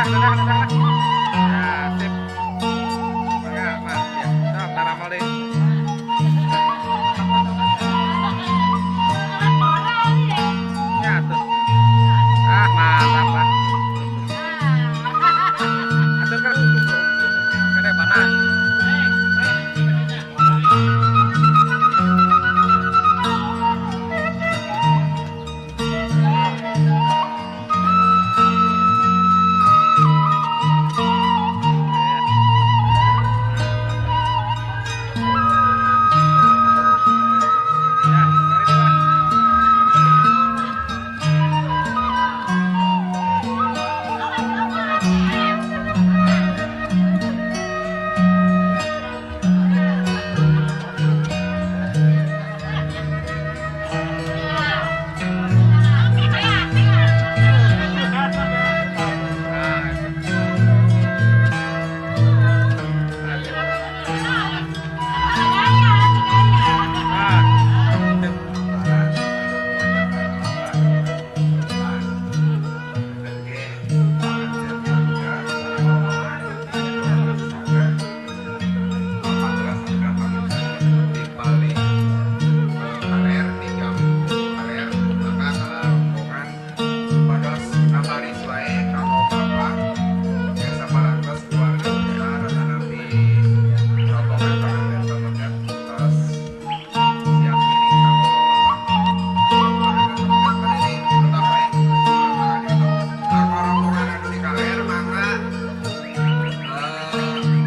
Dah, dah, dah, dah. Ya, sip. Mangga, Mas. Ya, sok taramel deui. Ya tuh. Ah, mantap lah. Atur kan. Kene panas. Ya, kali ini, Mas. Nah, itu. Nah, sip.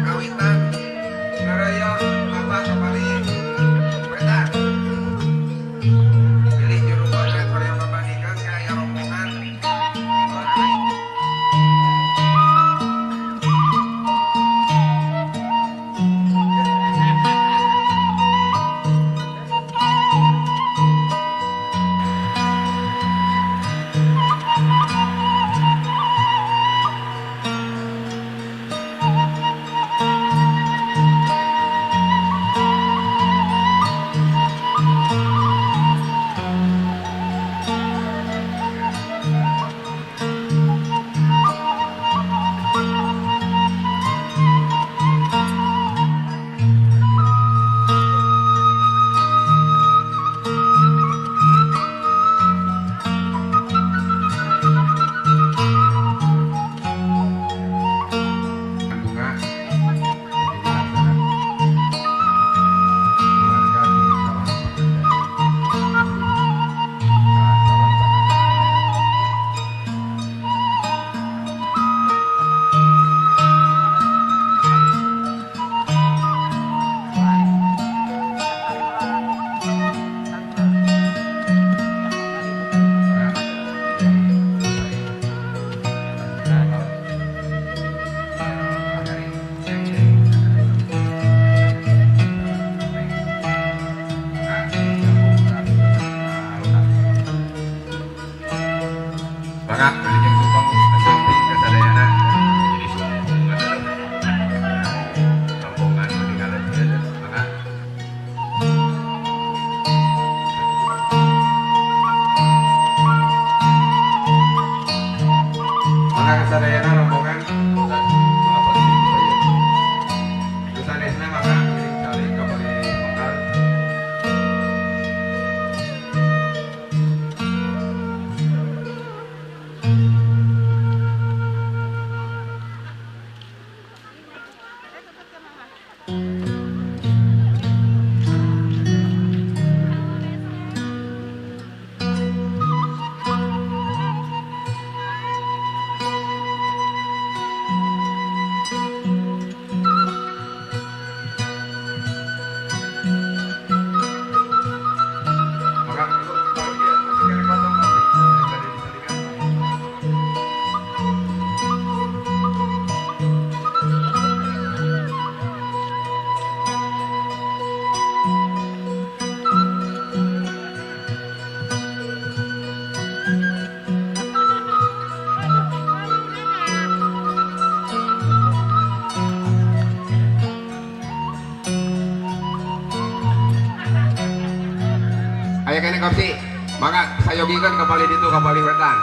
Kawitan ngaraya mapah ka palih wetan. Pilih juru potret hoyong ngabandingkeun ka aya rombongan. Bunga jadi laksana keluarga di calon pengantin calon pengantin. Mangga beli sumpeng sumping kasadayana. Jadi sumpeng atuh. Rombongan meninggalan dia. Mangga. Mangga kasadayana rombongan. Mangga posisi saya. Sanesna mangga miring calik ka palih mekar. Maka ibu taruh dia masih kena kosong pasti. Jadi tadi disalikan. Aya keneh kursi. Maka sayogikeun ka palih ditu ka palih wetan.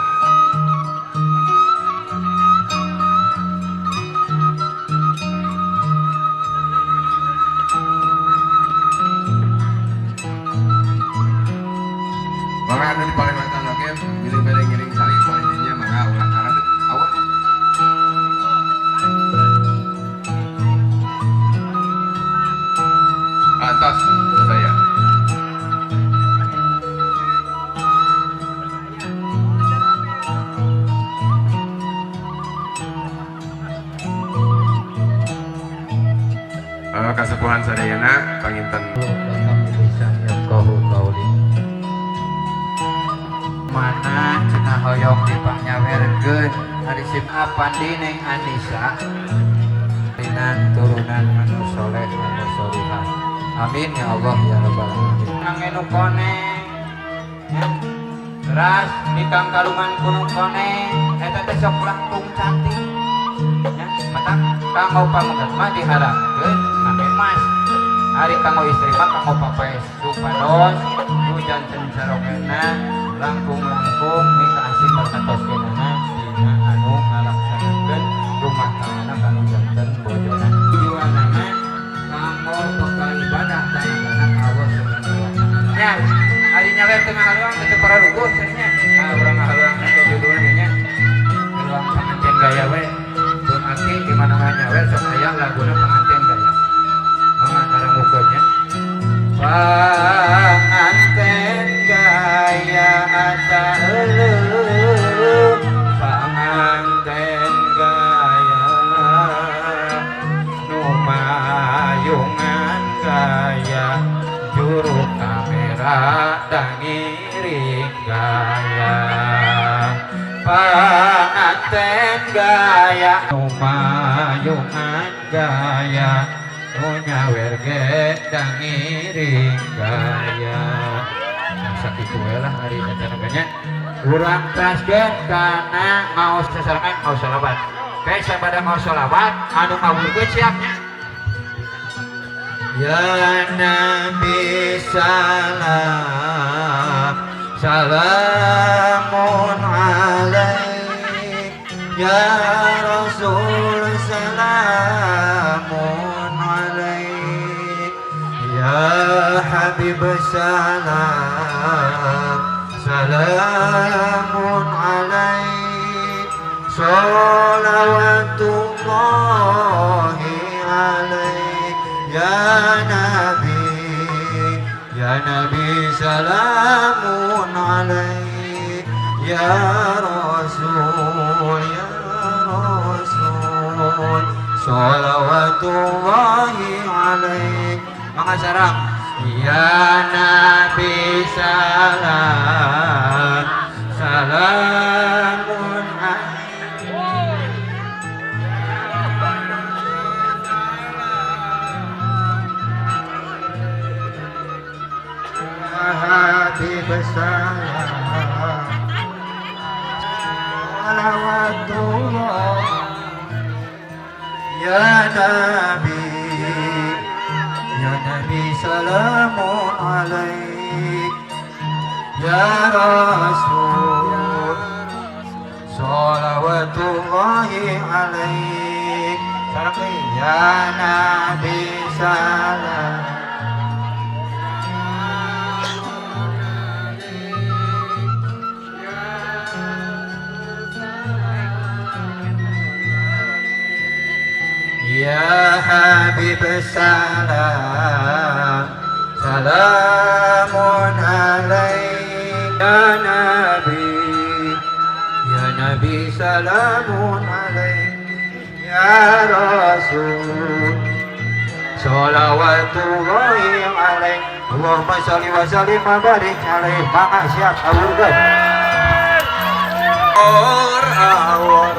Kasepuhan sadayana panginten. Yafqahu qauli. Mana cenah hoyong dipangyawerkeun ari si Apandi Neng Anissa Dinan turunan anu soleh anu solihah. Amin ya Allah ya rabbal alamin. Nang enu koneng ya. Teras nikang kalungan kuno koneng eta teh sok langkung cantik ya. Matak kanggo pamegat mah diharapkeun make emas. Ari kanggo istri mah kanggo papaes supados nu janten sarokena langkung-langkung mikaasih perkatoskeunana dina anu ngalaksanakeun rumah tanggana kanu janten bojona. Tujuanana kanggo bekal ibadah kana Allah Subhanahu wa taala. Nya, ari nyawer teu ngahaluang teu pararuguh cenah nya. Ah, urang ngahaluang teh judulna ge nya. Haluang pengantin gaya we. Pun aki di mana nyawer sok aya laguna pengantin gaya. Mangga ngarangukeun nya. Panganten gaya asa euleuh, panganten gaya nu mayungan gaya juru kamera dangiring gaya, panganten gaya nu mayungan gaya nu nyawer ge dangiring gaya. Nah, sakitu we lah ari acara nya. Urang teraskeun kana ngaos sasarengan ngaos sholawat. Kayak sabada ngaos sholawat anu ngawurkeun siapnya. Ya Nabi salam, salamun alaik. Ya Rasul salamun alaik. Ya Habib salam, salamun alaik. Salawatullahi alaik. Ya Nabi, Ya Nabi salamun alaik. Ya Rasul, Ya Rasul, salawatullahi alaik. Maka sarang Ya Nabi salam, salamun alaik. Habib salam, salawatullah. Ya Nabi, Ya Nabi salamun alaik. Ya Rasul salawatullahi alaik. Sareng deui. Ya Nabi salam. Ya Habib salam, salamun alaik. Ya Nabi, Ya Nabi salamun alaik. Ya Rasul salawatullahi alaik. Allahumma sholli wa sallim wa barik alaih. Mangga siap awurkeun. Awor awor.